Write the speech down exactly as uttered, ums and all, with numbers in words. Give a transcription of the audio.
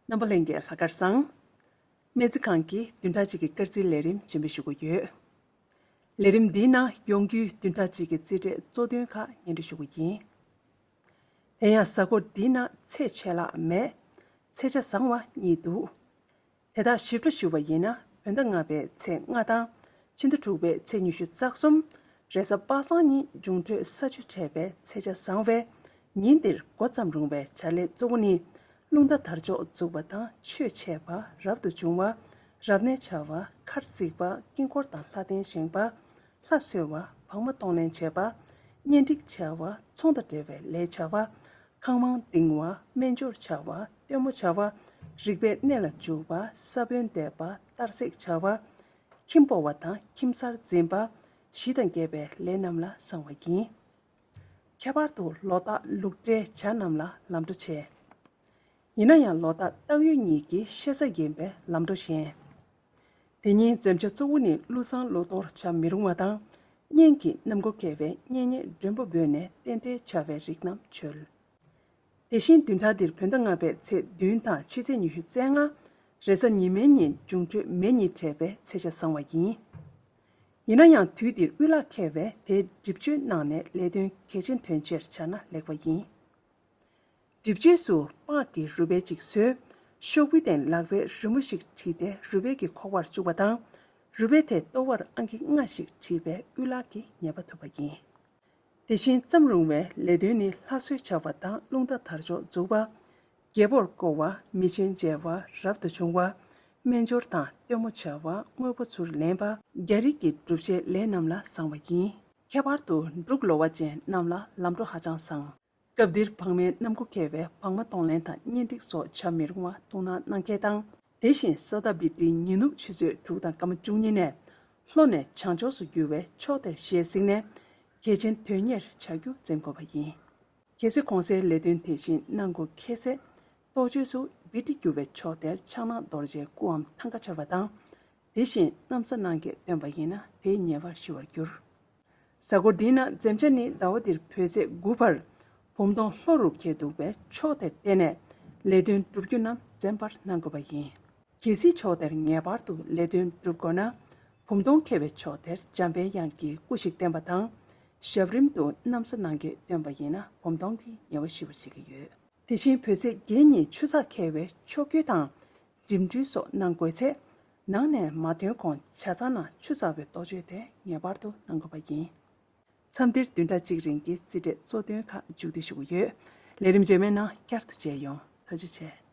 རྣམ་པ་ལྷན་རྒྱས་ལྷག་དཀར་བཟང་། སྨན་རྩིས་ཁང་གི་བདུན་ཕྲག་གཅིག་གི་སྐར་རྩིས་ལས་རིམ་རྗེས་མ་ཞུ་གི་ཡོད། ལས་རིམ་འདིའི་ནང་ཡོང་རྒྱུའི་བདུན་ཕྲག་གཅིག་གི་རྩིས་འབྲས་གཙོ་དོན་ཁག་སྙན་སྒྲོན་ཞུ་གི་ཡིན། དེ་ཡང་གཟའ་འཁོར་འདིའི་ནང་ཚེས་ཆད་ལྷག་མེད། ཚེས་ཆ་བཟང་བ་གཉིས་འདུག་དེ་དག་ཞིབ་ཕྲ་ཞུ་བ་ཡིན་ན། བོད་ཟླ་ལྔ་པའི་ཚེས་ལྔ་དང་། ཕྱི་ཟླ་དྲུག་པའི་ཚེས་ཉི་ཤུ་རྩ་གསུམ། རེས་གཟའ་པ་སངས་ཉིན་འབྱུང་འཕྲོད་ས་ཆུ་འཕྲད་པའི་ཚེས་ཆ་བཟང་བས། ཉིན་འདིར་འགོ་བརྩམས་རུང་བའི་བྱ་ལས་གཙོ་བོ་ནི། རླུང་རྟ་དར་ལྕོག་འཛུགས་པ་དང་ཆོས་འཆད་པ། རབ་ཏུ་བྱུང་བ། རབ་གནས་བྱ་བ། མཁར་གཟིགས་པ། དཀྱིལ་འཁོར་དང་ལྷ་རྟེན་བཞེངས་པ། ལྷ་གསོལ་བ། བག་མ་གཏོང་ལེན་བྱེད་པ། གཉེན་སྒྲིག་བྱ་བ། ཚོང་དང་འབྲེལ་བའི་ལས་བྱ་བ། ཁང་མང་འདིང་བ། སྨན་སྦྱོར་བྱ་བ། སྟོན་མོ་བྱ་བ། རིག་པའི་གནས་ལ་འཇུག་པ། ས་བོན་འདེབས་པ། གཏར་སྲེག་བྱ་བ། ཁྱིམ་སྤོ་བ་དང་ཁྱིམ་གསར་འཛིན་པ། གཞི་དང་འགལ་བའི་ལས་རྣམས་ལ་བཟང་བ་ཡིན། ཁྱད་པར་དུ་ལོ་རྟགས་ལུག་འབྲེལ་བྱ་རྣམས་ལ་ལམ་འགྲོ་ཆེ། ཡིན་ན་ཡང་ལོ་རྟགས་སྟག་ཡོས་གཉིས་ཀྱི་ཤེས་བྱ་ཡིན་པས་ལམ་འགྲོ་ཞན། དེ་ཉིན་འཛེམ་བྱ་གཙོ་བོ་ནི་ཀླུ་བཟང་ཀླུ་གཏོར་བྱ་མི་རུང་བ་དང་། གཉེན་གྱི་གནམ་སྒོ་ཁེལ་བས་གཉེན་ཉེ་མགྲོན་པོ་འབོད་ནས་རྟེན་འབྲེལ་བྱ་བའི་རིགས་རྣམས་འཆོལ། དེ་བཞིན་བདུན་ཕྲག་འདིར་བོད་ཟླ་ལྔ་པའི་ཚེས་བདུན་དང་ཕྱི་ཚེས་ཉི་ཤུ་རྩ་ལྔ། རེས་གཟའ་ཉི་མའི་ཉིན་འབྱུང་འཕྲོད་མེ་གཉིས་འཕྲད་པའི་ཚེས་ཆ་བཟང་བ་ཡིན། ཡིན་ན་ཡང་དུས་འདིར་དབུལ་ལག་ཁེལ་བས་དེ་སྒྲིབ་བཅོས་གནང་ནས་ལས་དོན་གལ་ཆེན་དོན་ཆེར་བྱ་ན་ལེགས་པ་ཡིན། སྒྲིབ་བཅོས་སུ་སྤགས་ཀྱི་རུས་སྦལ་གཅིག་བཟོས། ཤོག་བུའི་སྟེང་ལག་པའི་རི་མོ་ཞིག་བྲིས་ཏེ་རུས་སྦལ་གྱི་ཁོག་པར་བཅུག་པ་དང་། རུས་སྦལ་དེའི་ལྟོ་བར་ཨང་ཀི་ལྔ་ཞིག་བྲིས་པས་དབུལ་ལག་གི་ཉེས་པ་ཐུབ་པ་ཡིན། དེ་བཞིན་བརྩམས་རུང་བའི་ལས་དོན་ནི་ལྷ་གསོལ་བྱ་བ་དང་རླུང་རྟ་དར་ལྕོག་འཛུགས་པ། རྒྱལ་པོར་བསྐོ་བ། མི་ཆེན་མཇལ་བ། རབ་ཏུ་བྱུང་བ། སྨན་སྦྱོར་དང་སྟོན་མོ་བྱ་བ། དངོས་པོ་ཚུར་ལེན་པ། རྒྱ་རིགས་ཀྱི་སྒྲུབ་བྱེད་ལས་རྣམས་ལ་བཟང་བ་ཡིན། ཁྱད་པར་དུ་འབྲུག་ལོ་བ་ཅན་རྣམས་ལ་ལམ་འགྲོ་ཧ་ཅང་བཟང་། སྐབས་འདིར་བག་མའི་གནམ་སྒོ་ཁེལ་བས་བག་མ་གཏོང་ལེན་དང་གཉེན་སྒྲིག་སོགས་བྱ་མི་རུང་བ་ཐུགས་སྣང་གནང་གལ་དང་། དེ་བཞིན་ས་ད་བི་ཏྲི་ཉི་ནུབ་ཆུ་ཚོད་དྲུག་དང་སྐར་མ་བཅུ་གཉིས་ནས་ལྷོ་ནས་བྱང་ཕྱོགས་སུ་རྒྱུ་བས་ཕྱོགས་དེར་ཞལ་གཟིགས་ནས་གལ་ཆེན་དོན་གཉེར་བྱ་རྒྱུ་འཛེམ་དགོས་པ་ཡིན། གལ་སྲིད་གོང་གསལ་ལས་དོན་དེ་བཞིན་གནང་དགོས་ཁེལ་ཚེ། རྟོགས་བརྗོད་སུ་བི་ཏྲི་རྒྱུ་བའི་ཕྱོགས་དེར་ཕྱག་ན་རྡོ་རྗེའི་སྐུའམ་ཐང་ཀ་འཕྱར་བ་དང་། དེ་བཞིན་གནམ་ས་སྣང་གས་སྟོན་པ་ཡིན་ན་དེའི་ཉེས་པ་ཞི་བར་འགྱུར། གཟའ་འཁོར་འདིའི་ནང་འཛེམ་བྱ་ནི་ཟླ་བ་འདིར་བོད་ཚེས་དགུ་བར་བུམ་སྟོང་ལྷོ་རུ་འཁེལ་འདུག་པས་ཕྱོགས་དེར་བལྟས་ནས་ལས་དོན་བསྒྲུབ་རྒྱུ་རྣམས་འཛེམ་པར་གནང་དགོས་པ་ཡིན། གལ་སྲིད་ཕྱོགས་དེར་ངེས་པར་དུ་ལས་དོན་བསྒྲུབ་དགོས་ན། བུམ་སྟོང་འཁེལ་བའི་ཕྱོགས་དེར་འཇམ་པའི་དབྱངས་ཀྱི་སྐུ་ཞིག་བསྟན་པ་དང་། ཞབས་རིམ་དུ་གནམ་ས་སྣང་གས་སྟོན་པ་ཡིན་ན་བུམ་སྟོང་གི་ཉེས་པ་ཞི་བར་བྱེད་ཀྱི་ཡོད། དེ་བཞིན་བོད་ཚེས་བརྒྱད་ཉིན་ཆུ་ཚགས་འཁེལ་བས་ཕྱོགས་བསྐྱོད་དང་། འགྲིམ་འགྲུལ་སོགས་གནང་དགོས་ཚེ། ནང་ནས་མ་ཐོན་གོང་ཇ་ཚང་ནང་ཆུ་ཚགས་པའི་ལྟོ་ཆས་དེ་ངེས་པར་དུ་གནང་དགོས་པ་ཡིན། མཚམས་འདིར་བདུན་ཕྲག་གཅིག་རིང་གི་རྩིས་འབྲས་གཙོ་དོན་ཁག་མཇུག་བསྡུ་ཞུ་གི་ཡོད། ལས་རིམ་རྗེས་མའི་ནང་བསྐྱར་དུ་མཇལ་ཡོང་། ཐུགས་རྗེ་ཆེ།